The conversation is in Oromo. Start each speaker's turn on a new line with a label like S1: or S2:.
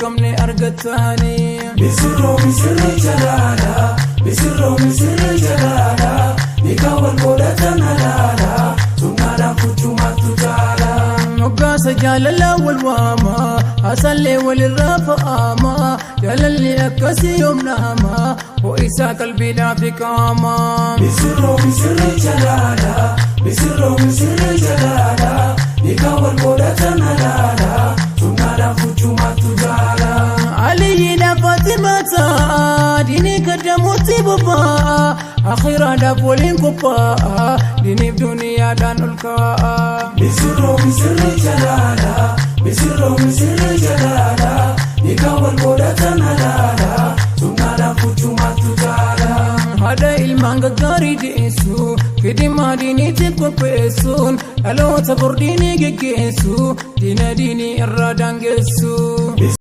S1: qabne argataanii.
S2: Misirroo misirri jalaala, misirroo misirri jalaala, nikaa wal godhatan halaala, sunnaadhaan fuchumaatu caala.
S1: Moggaasa jaalalaa wal waama, hasallee walirraa fa'aama, jaalalli akkasii yoomnaama, ho'isaa qalbiidhaa fi qaama.
S2: Misirroo misirri jalaala, misirroo misirri jalaala, nikaa wal godhatan halaala, sunnaadhaan fuchumaatu caala.
S1: Aliyyiidha Fatimata, diinii kaddamuutti bobbaa'a, akhiraadhaaf waliin qophaa'a, diiniif duniyaadhaan ol kaa'a.
S2: Misirroo misirri jalaala, misirroo misirri jalaala, nikaa wal godhatan halaala, sunnaadhaan fuchumaatu caala.
S1: Haadha ilmaan gaggaarii deessu, fidhimaa diiniitiif qopheessuun, dhaloota bordiinii geggeessu, diina diinii irraa daangessu.